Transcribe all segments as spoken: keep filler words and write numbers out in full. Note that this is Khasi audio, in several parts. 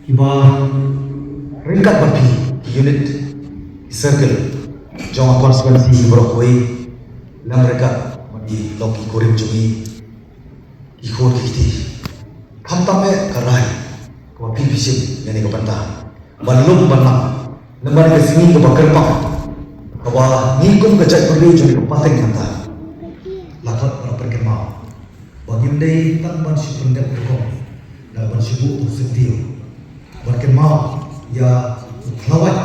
Kiba ryngkat bad ki unit, ki circle jong ka constituency baroh kawei, lem ryngkat bad ki lok ki kurim jong ngi, ki khun ki kti. Khamtam eh ka rai kaba phi phi shim ïa kane ka bynta ban lum ban lang, namar ka sngi kaba kyrpang kaba ngi kum ka jaitbynriew jong ngi ka pateng mynta la khot ban pynkynmaw ba ngim dei tang ban shu pyndep rukom, da ban shu buh tang syntiew, ban kynmaw ïa u khlawait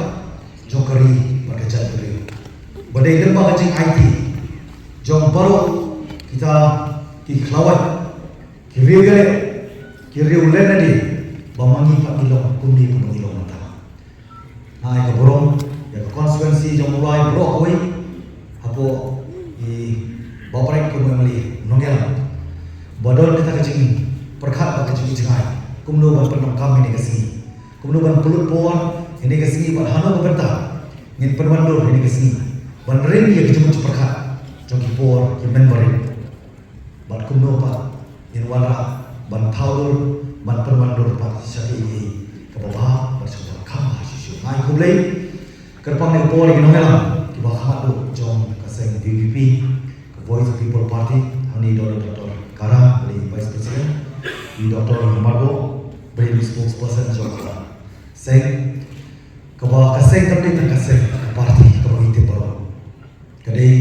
jong ka ri bad ka jaitbynriew. Ba dei lyngba ka jingaiti jong baroh kita ki khlawait, ki riewïaleh, ki riewlehniam, ba ma ngi pat ngi long kumne kumba ngi long mynta. Nga ai ka burom ïa ka constituency jong Mawlai baroh kawei, hapoh i Bah Prime kum u M L A nongïalam, ba don kata ka jingpyrkhat bad ka jingjngai kumno ban pyndonkam ïa kane ka sngi, kumno ban pynlut por ïa kane ka sngi bad hano ka bynta ngin pynwandur ïa kane ka sngi ban ring ïa ka jingmut jingpyrkhat jong ki por ki mynbarit. Bad kumno pat ngin wanrah ban thaw dur, ban pynwandur pat sha kiei kiei kaba bha bad sha kaba kham bha shuh shuh. Nga ai khublei kyrpang ïa ka por ïa ki nongïalam kiba kham duh jong ka seng V P P, ka Voice of People Party, hangne don i Doctor Kara, ba dei Vice President, i Doctor Margo, ba dei spokesperson jong ka seng, kaba ka seng kam dei tang ka seng, ka party kaba ngi tip baroh. Ka dei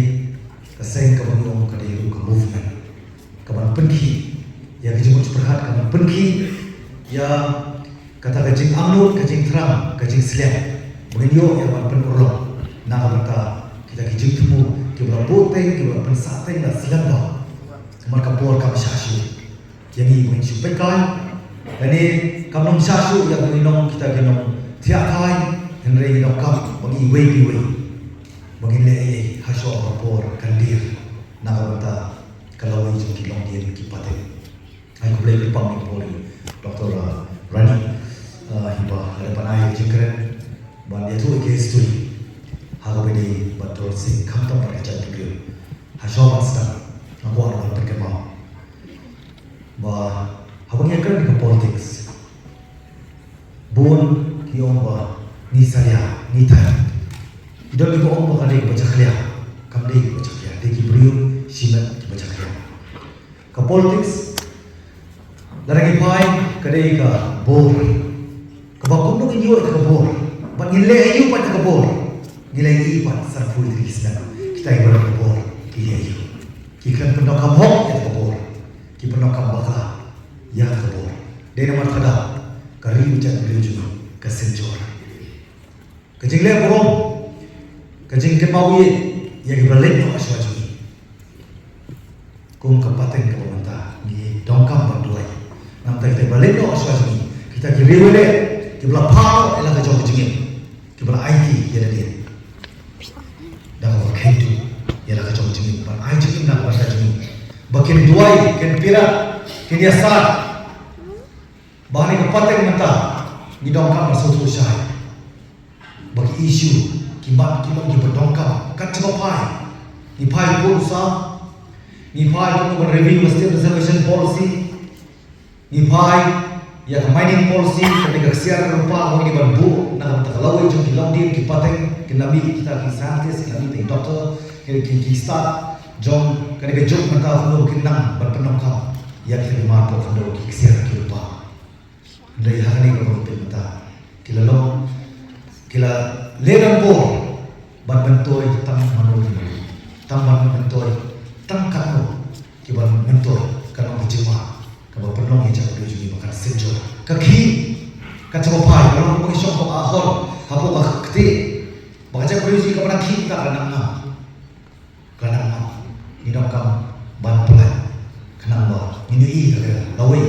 ka seng kaba ngi ong ka dei ruh ka movement kaban pynkhih ïa ka jingmut jingpyrkhat, kaban pynkhih ïa kata ka jingangnud, ka jingthrang, ka jingsliang ba ngin ïoh ïa ban pynurlong na ka bynta kita ki jingthmu kiba la buh teng, kiba la pynsah teng da slem bha. Namar ka por kam shah shuh ïa ngi ba ngin shu peit kai. Lane kam long shah shuh ïa ngi nong kita ki nongthiah kai, hynrei ngi donkam ba ngi iwei pa iwei ba ngin leh ei ei ha shuwa ba ka por kan dier na ka bynta ka lawei jong ki longdien ki pateng. Ai khublei kyrpang ïa ka por ïa Doctor, uh, Rani, uh, hi ba la dep ban ai ka jingkren ban ïathuh ïa ka history ha kaba dei bad Dol Sing khamtam bad ka jaitbynriew. Ha shuwa ban sdang nga kwah ban pynkynmaw ba haba ngi ïakren ïa ka politics, bun ki ong ba ngi salia, ngi thait. Ki don kiba ong ba ka dei kaba jakhlia. Kam dei kaba jakhlia, dei ki briew shimet kiba jakhlia. Ka politics, lada ngi phai, ka dei ka bor. Kaba kumno ngin ïoh ïa ka bor, bad ngin leh aïu pat ïa ka bor? Ngi leh aïu pat? Sanphew tylli ki snem kita kiba don ka bor ki leh aïu? Ki khlem pyndonkam hok ïa ka bor, ki pyndonkam bakla ïa ka bor. Dei namar kata ka ri bad jaitbynriew jong ngi ka synjor. Ka jingleh burom, ka jingkynmaw ïa kiba la leit noh ha shuwa jong ngi. Kum ka pateng kaba mynta ngi donkam ban duwai. Namar kita kiba la leit noh ha shuwa jong ngi, kita ki riewlehniam kiba la phah noh ïa la ka jong ka jingim, kiba la aiti ïa lade da kaba kyntu ïa la ka jong ka jingim, ban ai jingim na ka bynta jong ngi, ba kin duwai, kin pyrkhat, kin ïasah ba ha kane ka pateng mynta ngi donkam ban sngewthuh shai ba ki issue, ki mat, ki long kiba donkam. Kat shaba phai, ngi phai bun u sam, ngi phai kumno ban review ka State Reservation Policy, ngi phai ïa ka mining policy, kane ka ksiar ka lypa kaba ngi dei ban buh na ka bynta ka lawei jong ki longdien ki pateng, kin ym mih kita ki scientist, kin ym mih kita ki doctor, ki, ki, ki stad jong kane ka juk mynta kumno ba kin nang ban pyndonkam ïa kita ki mar pok khyndew, ki ksiar ki lypa. Hynrei ha kane ka por mynta ki la long, ki la leh don bor ban myntoi tang mano mano, tang ban myntoi tang katno ki ban myntoi. Ka long ka jingma kaba pynlong ïa ka jaitbynriew jong ngi ba kan synjor. Ka khih, ka jingma phai, ka long ba ngi shong hapoh ka hor, hapoh ka ktieh, ba ka jaitbynriew jong ngi kaba dang khih mynta ka nang ngam. Ka nang ngam, ngi donkam ban pynlait khnang ba ngin ïohi ïa ka lawei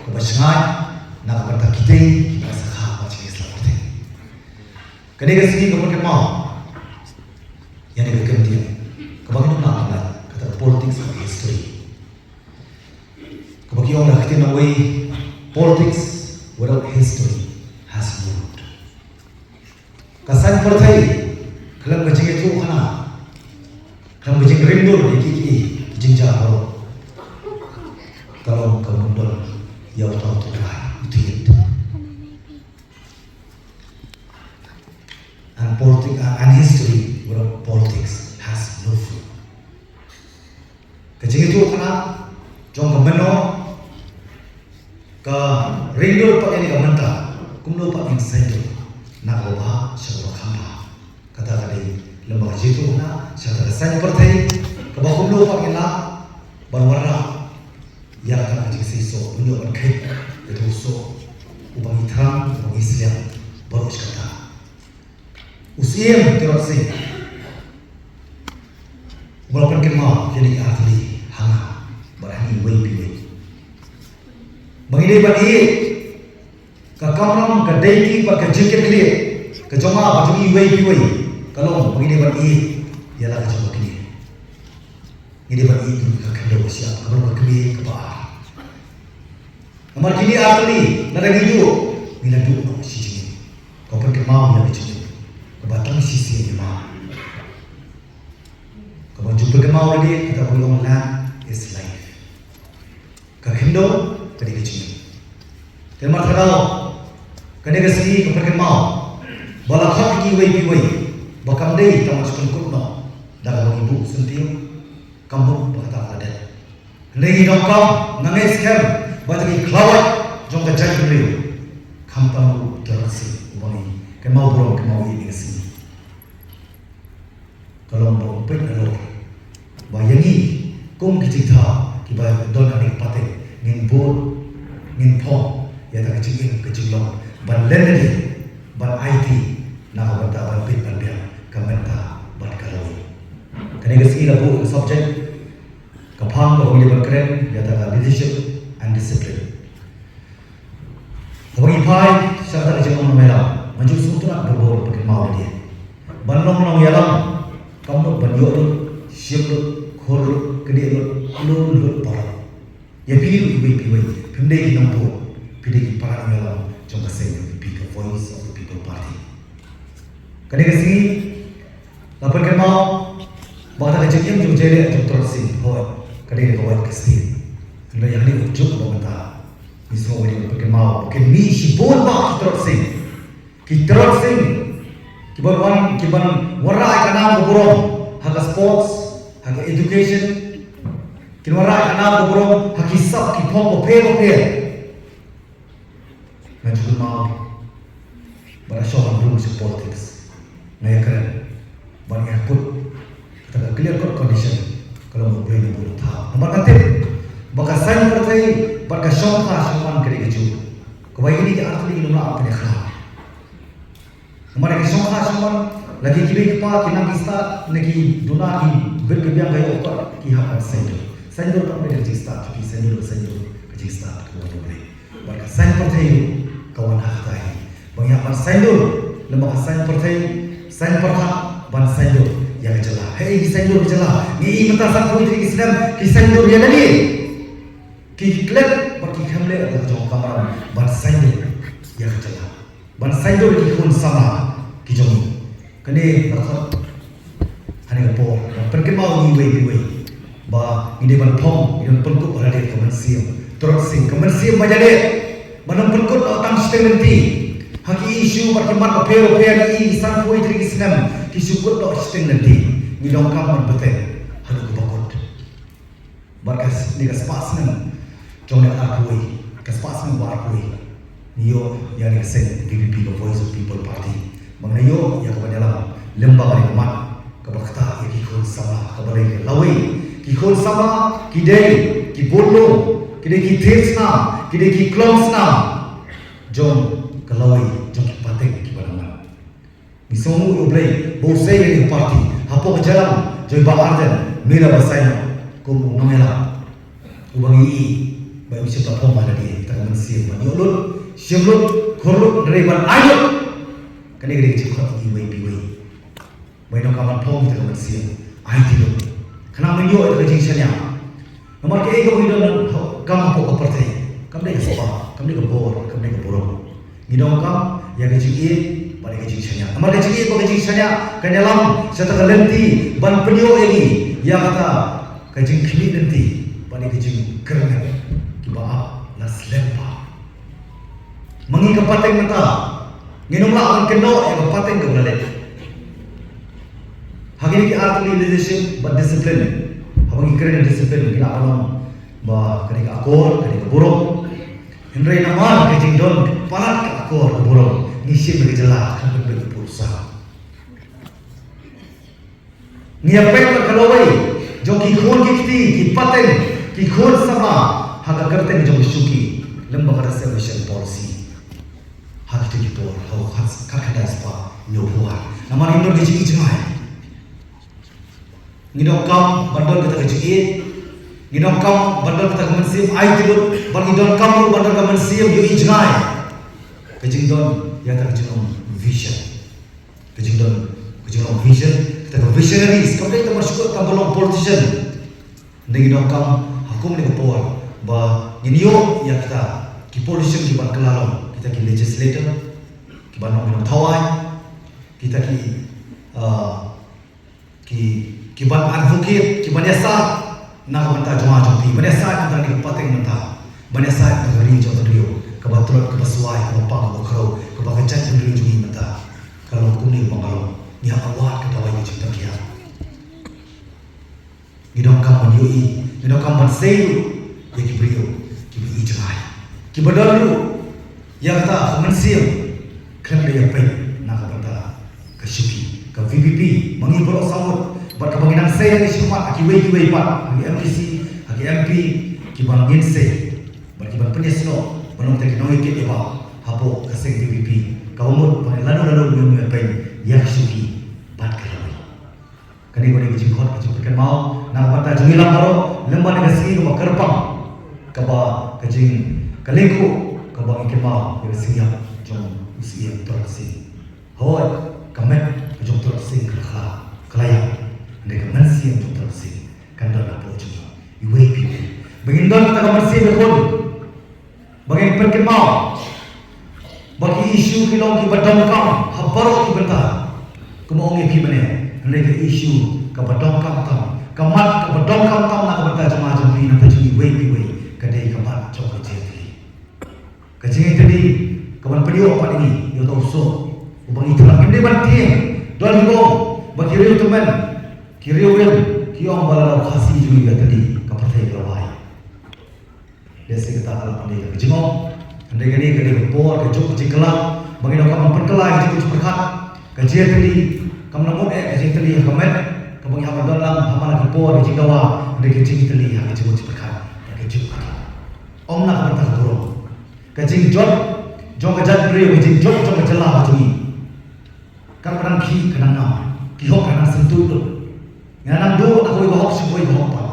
kaba shngaiñ na ka bynta kitei kiba la sakha bad ki sla pyrthei. Kane ka sngi ka pynkynmaw ïa kane ka kyntien kaba ngi donkam ban pynlait, kata ka politics bad ka history. Kaba ki ong da ka ktien nongwei, politics without history has no root. Ka saiñ pyrthei khlem ka jingïathuhkhana, khlem ka jingringdur ïa ki, ki, ki jingjia baroh, ka long kaba ym don ïa uta u tynrai, u thied. And politics and history without politics has no fruit. Ka jingïathuhkhana jong ka mynno ka ringdur pat ïa ka mynta, kumno pat ngin saiñdur na kaba bha sha kaba kham bha. Kata ka dei lem bad ka jingïathuhkhana sha kata ka saiñ pyrthei kaba kumno pat ngin lah ban wanrah ïa kata ka jingseisoh, ban ïoh ban kheit ïa uta u soh uba ngi thrang, uba ngi sliang baroh shi katta. U Syiem Tirot Sing uba la pynkynmaw ïa kine ki artylli ha nga bad ha ngi iwei pa iwei ba ngi dei ban ïeit. Ka kamram, ka deiti bad ka jingkitkhlieh ka jong nga bad jong ngi iwei pa iwei ka long ba ngi dei ban ïeit ïa la ka jong ka kmie. Ngi dei ban ïeit ïa ka khyndew ka shyiap, ka long ka kmie kaba ar. Namar kine artylli lada ngi duh, ngi la duh noh shi jingim. Ka pynkynmaw ïa ka jingim kaba tang shisien ïa ma. Kaba ju pynkynmaw lade, kata ba long land is life. Ka khyndew ka dei ka jingim. Te namar kata ka dei ka sngi ka pynkynmaw ba la khot ïa ngi iwei pa iwei ba kam dei tang ban shu pynkut noh da kaba ngi buh syntiew, kam mut ba kata ka la dep. Hynrei ngi donkam, nga ngeit skhem ba kata ki khlawait jong ka jaitbynriew, khamtam ruh u Tirot Sing uba ngi kynmaw burom kynmaw ïeit ïa ka sngi. Ka long ba u peit halor ba ïa ngi kum ki jingthaw kiba don ha kane ka pateng ngin bud, ngin phong ïa kata ka jingim ka jinglong ban len lade, ban aiti na ka bynta ban peit ban biang ka mynta bad ka lawei. Kane ka sngi la buh ka subject ka phang kaba ngi dei ban kren ïa kata ka leadership and discipline. Haba ngi phai sha kata ka jinglong nongïalam, nga ju sngewtynnat barabor ban pynkynmaw ïa lade. Ban long nongïalam kam mut ban ïoh lut, shim lut, khur lut, knieh lut, lum lut parot. Ïa phi ruh iwei pa iwei phim dei ki nongbud, phi dei ki para nongïalam jong ka seng U P P, ka Voice of the People Party. Kane ka sngi la pynkynmaw ba kata ka jingim jong u jingïaleh jong u Tirot Sing, hooid, ka dei da kawei ka state. Hynrei ïa kane ka juk ba mynta ngi sngew ba dei ban pynkynmaw ba kin mih shibun bah ki Tirot Sing, ki Tirot Sing kiban wan, kiban wanrah ïa ka nam ka burom ha ka sports, ha ka education, kin wanrah ïa ka nam ka burom ha ki sap ki phong bapher bapher. Nga ju kynmaw ba la shong ha ka politics, nga ïakren bad nga ïakut kata ka clear cut condition ka long u Blei na bun u thaw. Namar nga tip ba ka saiñ pyrthei bad ka shongkha shongman ka dei kajuh. Kawei kine ki artylli ngim lah ban pynïakhlad. Namar ka shongkha shongman, la ki kmie ki kpa ki nang ki stad ne ki duna ki bit ki biang ka ïoh kot, ki hap ban saiñdur. Saiñdur kam dei ka jingstad jong ki, saiñdur ka saiñdur, ka jingstad kaba wan na U Blei. Bad ka saiñ pyrthei ruh ka wan ha kata hi. Ba ngi hap ban saiñdur, lem bad ka saiñ pyrthei, saiñ pyrthei, ban saiñdur ïa ka jylla. Haei ki saiñdur ka jylla? Ngi i mynta sanphew tylli ki snem ki saiñdur ïa lade. Ki klet bad ki khlem leh la ka jong ka kamram ban saiñdur ïa ka jylla, ban saiñdur ïa ki khun samla ki jong ngi. Kane nga khot ha kane ka por ban pynkynmaw ïa ngi iwei pa iwei ba ngi dei ban phong, ngi dei ban pynkup ha lade ka mynsiem Tirot Sing, ka mynsiem ba ïaleh, ban ym pynkut noh tang shiteng lynti ha ki issue bad ki mat bapher bapher. Ngi i sanphew tylli ki snem ki shu kut noh shiteng lynti. Ngi donkam ban bteng haduh kaba kut. Bad kane ka spah snem jong kane ka arphew wei, ka spah snem ba arphew wei, ngi ïoh ïa kane ka seng V P P, ka Voice of People Party. Ba ngi la ïoh ïa ka ban ïalam lyngba kane ka mat kaba ktah ïa ki khun samla, kaba dei ka lawei. Ki khun samla ki dei ki budlum, ki dei ki thied snam, ki dei ki klong snam jong ka lawei, jong ki pateng kiba nang wan. Ngi sngewnguh ïa U Blei ba u sei ïa kane ka party hapoh ka jingïalam jong i Bah Ardent, Meira Basaiawmoit, kum u nongïalam uba ngi i ba u shim la phong ha lade kata ka mynsiem ban ïoh lut, shim lut, khur lut, hynrei ban ai lut. Kane ka dei ka jingkhot ïa ngi iwei pa iwei ba ngi donkam ban phong ïa kata ka mynsiem aiti lut, khnang ban ïoh ïa kata ka jingshaniah. Namar kaei kaba ngi don ha, kam hapoh ka pyrthei kam dei ka spah, kam dei ka bor, kam dei ka burom. Ngi donkam ïa ka jingïeit bad ïa ka jingshaniah. Namar ka jingïeit bad ka jingshaniah kan ïalam sha kata ka lynti ban pynïoh ïa ngi ïa kata ka jingkhmih lynti bad ïa ka jingkyrmen kiba ap la slem bha. Ma ngi ka pateng mynta ngin ym lah ban kynnoh ïa ka pateng kaba la leit. Ha kine ki artylli leadership bad discipline. Haba ngi kren discipline, ngi lah ban ong ba ka dei ka akor, ka dei ka burom. Hynrei namar ka jingdon palat ka akor ka burom, ngi shim ka jylla khlem pynbeit ka pud u saw. Ngi ïa peit bad ka lawei jong ki khun ki kti, ki pateng, ki khun samla ha ka kyrteng jong ka shuki, lem bad ka Reservation Policy. Ha kito ki por, ha u khat, khat khatar spah hynñiew phew ar. Namar ngi don ka jingïohi jngai. Ngi donkam ban don kata ka jingïeit. Ngi donkam ban don kata ka mynsiem ai jingmut, bad ngi donkam ruh ban don ka mynsiem ïohi jngai. Ka jingdon ïa kata ka jinglong vision. Ka jingdon, ka jinglong vision, kata ka visionaries, kam dei tang ban shu, tang ban long politician. Ngi donkam ha kum kine ki por ba ngin ïoh ïa kita ki politician kiban kylla long kita ki legislator, kiban long nongthawai, kita ki, ah, ki, kiban advocate, kiban ïasaid na ka bynta jong nga jong phi, ban ïasaid na ka bynta kane ka pateng mynta, ban ïasaid na ka ri jong ka briew, kaba tlot, kaba swai, kaba pang, kaba khraw, kaba ka jaitbynriew jong ngi mynta. Ka long kumne ba ka long, ngi hap awad ka dawai ka jingtymmen. Ngi donkam ban ïohi, ngi donkam ban sei ruh ïa ki briew kiba ïohi jngai, kiba don ruh ïa kata ka mynsiem khlem da ïa peit na ka bynta ka shuki, ka V P P. Ma ngi baroh saw ngut, bad kaba ngi nang sei ha ki shakhmat, ha kiwei kiwei pat, ha ki M D C, ha ki M P, kiba ngin sei bad kiban pynïasnoh ban long kita ki nongïakit ïa ba hapoh ka seng V P P, kaba mut ba lano lano ngin ïa peit ïa ka shuki bad ka lawei. Kane ka dei ka jingkhot, ka jingpynkynmaw na ka bynta jong ngi lang baroh, lem bad ka sngi kaba kyrpang, kaba ka jing, ka lyngkhuh kaba ngi kynmaw ïa ka sngi ïap jong u Syiem Torot Sing. Hooid, ka met ka jong Torot Sing ka la kha, ka la ïap, hynrei ka mynsiem jong Torot Sing kan don hapoh jong ngi iwei pa iwei. Ba ngin don kata ka mynsiem ïakhun. Ba ngin pynkynmaw ba ki issue ki long kiba donkam ha baroh ki bynta. Kumba ong ïa phi mynne, hynrei ka issue kaba donkam tam, ka mat kaba donkam tam na ka bynta jong nga jong phi, na ka bynta jong iwei pa iwei, ka dei ka mat jong ka jingïatylli. Ka jingïatylli kaban pynïoh pat ïa ngi ïa uta u soh uba ngi thrang. Ngim dei ban tieng, don kiba ong ba ki riew tymmen, ki riew rim ki ong ba lada u Khasi jong ngi u ïatylli, ka pyrthei ka la wai. Lehse kata ka la pynlong ka jingong. Hynrei kane ka dei ka por, ka juk, ka jingkylla ba ngin ïoh ban pynkylla ïa ka jingmut jingpyrkhat. Ka jingïatylli kam lah mut eh ka jingïatylli ha ka met kaba ngi hap ban don lang ha man la ki por ka jingdawa, hynrei ka jingïatylli ha ka jingmut jingpyrkhat, ha ka juk. Ym na ka bynta ka burom. Ka jingjot jong ka jaitbynriew, ka jingjot jong ka jylla ka jong ngi. Katba dang khih ka dang ngam, ki hok ka dang syntuk lut. Ngi la nang duh na kawei ka hok sha kawei ka hok pat.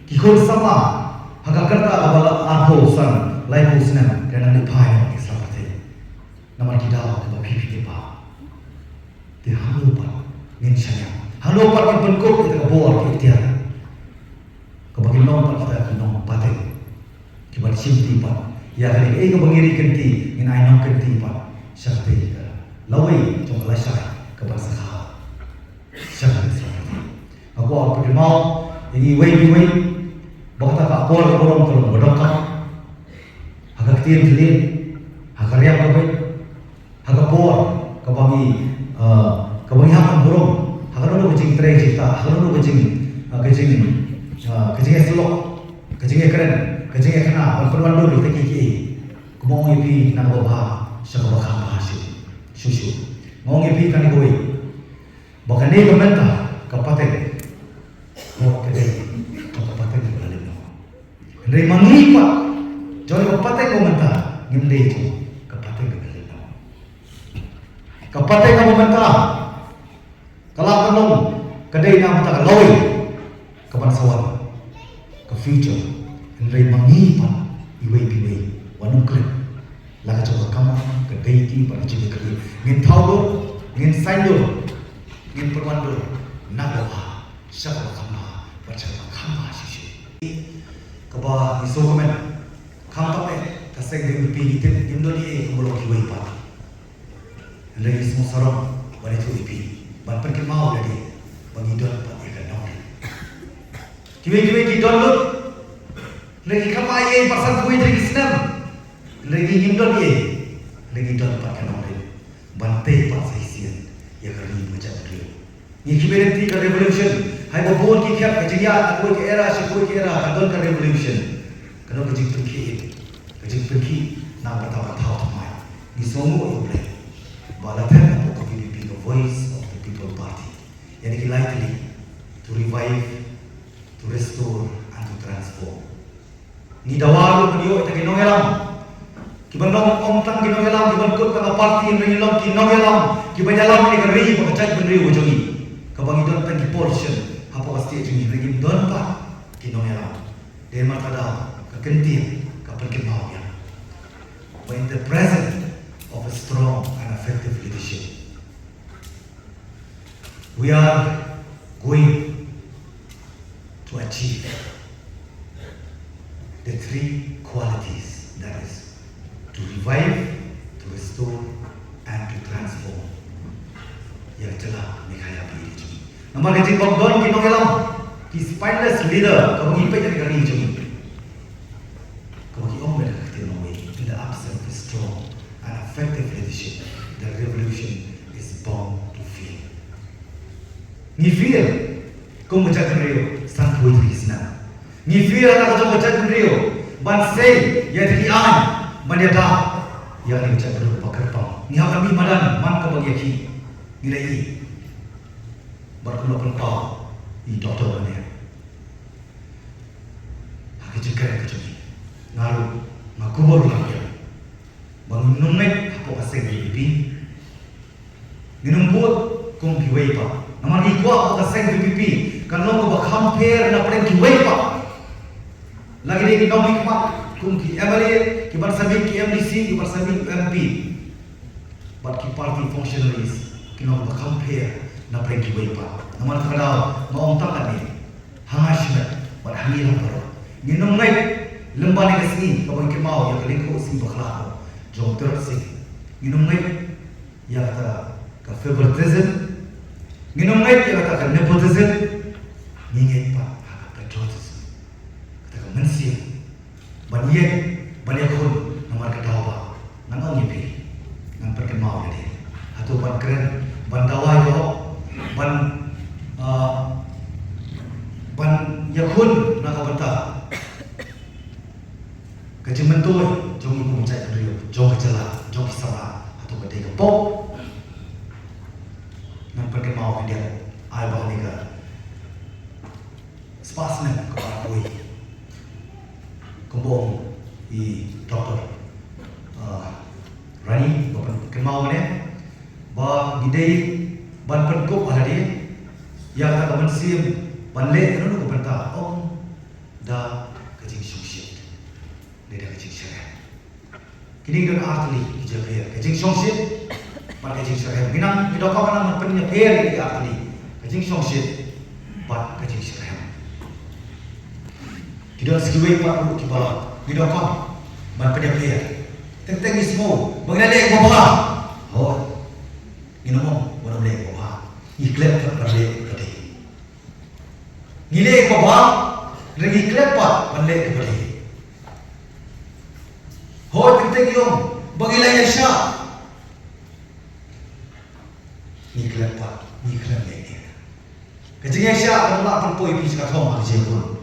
Ki khun samla ha ka rta kaba la arphew san, laiphew snem, ki la nang leit phai noh ki sla pyrthei. Namar ki daw kiba phi phi tip ba. Te hangno pat ngin shaniah, hangno pat ngin pynkup ïa ka bor ka iktiar. Kaba kin long pat kita ki nongpateng kiban shimti pat ïa kane kaei kaba ngi ri kynti, ngin ai nongkynti pat sha kata ka lawei jong ka lashai kaban sa kha sha kane ka lashai. Nga kwah ban pynkynmaw ïa ngi iwei pa iwei ba kata ka akor ka burom ka long ba donkam ha ka ktien thylliej, ha ka riam ka beit, ha ka por kaba ngi, ah, kaba ngi hap ban burom, ha kano kano ka jingtrei jingktah, ha kano kano ka jing, ah, ka jing, ah, ka jingïasyllok, ka jingïakren, ka jingïakynna, ban pynwandur ïa kita kiei kiei. Kumba ong ïa phi, na kaba bha sha kaba kham bha shuh shuh. Nga ong ïa phi kane kawei, ba kane ka mynta ka pateng, ka dei ka pateng kaba la leit noh. Hynrei ma ngi pat, jong ka pateng ba mynta, ngim dei jong ka pateng kaba la leit noh. Ka pateng ba mynta ka la ka long, ka dei na ka bynta ka lawei kaban sa wan, ka future. Hynrei ma ngi pat iwei pa iwei, wat nym klet. La ka jong ka kamram ka dei ki bad ka jong ka kali. Ngin thaw dur, ngin saiñdur, ngin pynwandur na kaba bha sha kaba kham bha bad sha kaba kham bha shisha. Kaba ngi sngewkmen, khamtam eh ka seng VPP ngi tip ngim don ei ei kumba long kiwei pat. Hynrei ngi sngewsarong ban ïathuh ïa phi, ban pynkynmaw ïa lade ba ngi don pat ïa ka nongrim. Kiwei kiwei ki don lut, hynrei ki khlem ai ei pat san phew wei tylli ki snem. Hynrei ngi ngim don ei, hynrei ngi don pat ka nongrim ban tei pat sa shisien ïa ka ri bad ka jaitbynriew. Ngi khmih lynti ka revolution. Haba bun ki khep ka jingïaid na kawei ka era sha kawei ka era, ka don ka revolution. Ka don ka jingpynkhih, ka jingpynkhih na ka bynta ban thaw thymmai. Ngi sngewnguh ïa U Blei ba la thep hapoh ka V P P ka Voice of the People Party ïa kine ki lai tylli: to revive, to restore and to transform. Ngi dawa ruh ban ïoh ïa kita ki nongïalam kiban long ym tang ki nongïalam kiban kut tang ka party, hynrei ngin long ki nongïalam kiban ïalam ïa ka ri bad ka jaitbynriew ka jong ngi. Kaba ngi don tang ki por shen hapoh ka state jong ngi, hynrei ngim don pat ki nongïalam. Dei namar kata ka kyntien ka pynkynmaw ïa ba in the presence of a strong and effective leadership, we are going to achieve the three qualities, that is, to revive, to restore, and to transform ïa ka jylla Meghalaya ba ïeit jong ngi. Namar ka jingbym don ki nongïalam, ki spineless leader, kaba ngi peit ïa ka ri jong ngi, kaba ki ong ïa ka ktien nongwei, in the absence of a strong and effective leadership, the revolution is bound to fail. Ngi fail kum ka jaitbynriew sanphew tylli ki snem. Ngi fail ha ka jong ka jaitbynriew ban sei ïa kita ki aiñ ban ïada ïa kane ka jaitbynriew ba kyrpang. Ngi hap ban mih madan man kaba ngi ïakhih. Ngi la ïohi bad kumno pynpaw i Doctor Wahniang. Ha ka jingkren ka jong ngi, nga ruh nga kubur lang ïa ba ngin ym ngeit hapoh ka seng V P P. Ngin ym bud kum kiwei pat. Namar ngi kwah ba ka seng V P P kan long kaba kham pher na pdeng kiwei pat. La ki dei ki nongmihkhmat kum ki M L A, kiban sa mih ki M D C, kiban sa mih M P, bad ki party functionaries kin long kaba kham pher na pdeng kiwei pat. Namar kata ka daw nga ong tang katne, ha nga shimet bad ha ngi lang baroh, ngin ym ngeit lymne ka sngi kaba ngi kynmaw ïa ka lyngkhuh sngi bakla jong u Tirot Sing. Ngin ym ngeit ïa kata ka favoritism. Ngin ym ngeit ïa kata ka nepotism. Ngi ngeit pat ha ka patriotism, kata ka mynsiem ban ïeng, ban ïakhun. Namar ka daw ba ngan ong ïa phi, ngan pynkynmaw ïa phi, hato ban kren, ban dawa ïa ka hok, ban, ah, ban ïakhun na ka bynta ka jingmyntoi jong ngi kum ka jaitbynriew, jong ka jylla, jong ki samla, hato ka dei ka pop? Ngan pynkynmaw khyndiat, ai ba kane ka spah snem kaba la poi, kumba ong i Doctor, ah, Rani, ba pynkynmaw mynne ba ngi dei ban pynkup ha lade ïa kata ka mynsiem ban leh ïa kano kano ka bynta, ym da ka jingshongshit ne da ka jingshitrhem. Kine ki don artylli ki jingïapher, ka jingshongshit bad ka jingshitrhem. Ngi nang, ngi donkam ban pynïapher ïa ki artylli, ka jingshongshit bad ka jingshitrhem. Ki don sa kiwei pat ruh kiba ngi donkam ban pynïapher. Teng teng ngi sngew ba ngi la leh kaba bha. Hooid, ngin ym ong ba ngim leh kaba bha. Ngi klet pat ban leh kaba dei. Ngi leh kaba bha, hynrei ngi klet pat ban leh kaba dei. Hooid, teng teng ngi ong ba ngi la ïaishah. Ngi klet pat, ngi klet leh ne. Ka jingïaishah kam lah ban poi phi sha ka thong ha ka jingïakhun,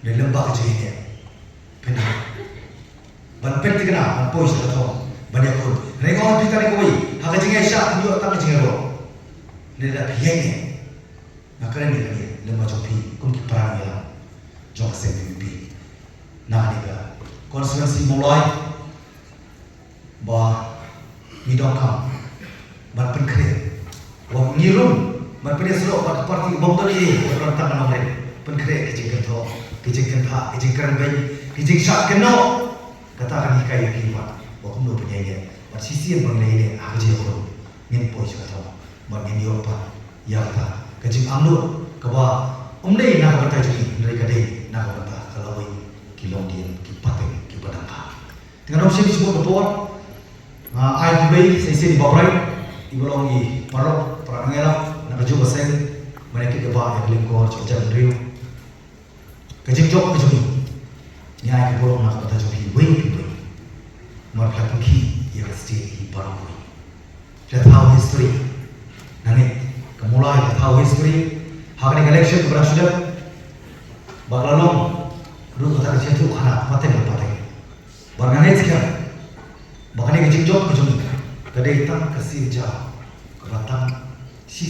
ne lem bad ka jingïaineh. Pynban ban pynthikna ban poi sha ka thong ban ïakhun. Hynrei nga ong ïa phi tang kawei, ha ka jingïaishah phin ïoh tang ka jingïaroh. Ne lada phi ïaineh, nga kren ïa kane lem bad jong phi kum ki para nongïalam jong ka seng V P P na kane ka constituency Mawlai, ba ngi donkam ban pynkhreh, ba ngi rung ban pynïasoh bad ka party bym don ei ei, ba don tang ka nongrim. Pynkhreh ka jingkynthoh, ka jingkyntha, ka jingkren beiñ, ka jingshah kynnoh. Kata kan hikai ïa phi pat ba kumno phin ïaineh, bad shisien ba ngin ïaineh ha ka jingïakhun, ngin poi sha ka thong bad ngin ïoh pat ïa kata ka jingangnud kaba ym dei na ka bynta jong ngi, hynrei ka dei na ka bynta ka lawei ki longdien, ki pateng, ki pateng ka. Te ngan ym shim shuh ka por, nga ai khublei sa shisien i Bah Bright, iba long i paralok, para nongïalam na kajuh ka seng, ban ïa kit ïa ba ïa ka lyngkor jong ka jaitbynriew. Ka jingjop ka jong ngi, ngi ai ka burom na ka bynta jong phi uwei pa uwei. Namar phi la pynkhih ïa ka state hi baroh kawei. Phi la thaw history. Nangne ka Mawlai ka thaw history. Shisha kaba shu dep ba ka la long ruh kata ka jingïathuhkhana pateng la pateng. Bad nga ngeit skhem ba kane ka jingjop ka jong ngi ka dei tang ka shisha kaba tang shi,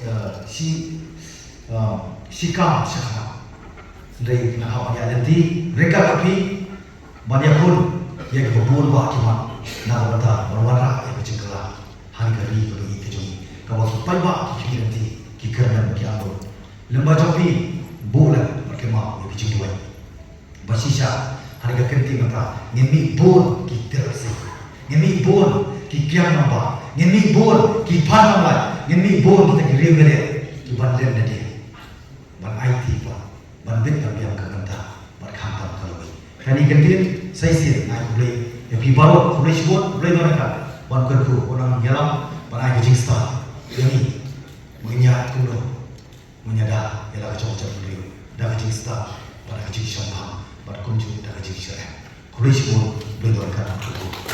eh, shi, eh, shi kam shi khana. Hynrei nga hap ban ïaid lynti ryngkat bad phi ban ïakhun ïa kiba bun bah ki mat na ka bynta ban wanrah ïa ka jingkylla ha kane ka ri kaba ïeit ka jong ngi, kaba ki paidbah, ki khmih lynti, ki kyrmen, ki angnud, lem bad jong phi, buh lem bad kynmaw ïa ka jingduwai. Ba shisha ha kane ka kynti mynta ngin mih bun ki tiar sih, ngin mih bun ki kiang nongbah, ngin mih bun ki phan nonglait, ngin mih bun kita ki riew ngiat ki ban leh na dei ban aiti ba ban bit ban biang ka bynta bad khamtam ka lawei. Kane ka ktien sa shisien nga ai khublei ïa phi baroh, khublei shibun, khublei don ryngkat ban kyrkhu, ban nang ïalam, ban ai ka jingstad ïa ngi. Ngin ïaid kumno? Ngin ïada ïa la ka jong ka jaitbynriew da ka jingstad bad da ka jingshemphang bad kumjuh da ka jingshitom. Khublei shibun, khublei don ryngkat ban kyrkhu.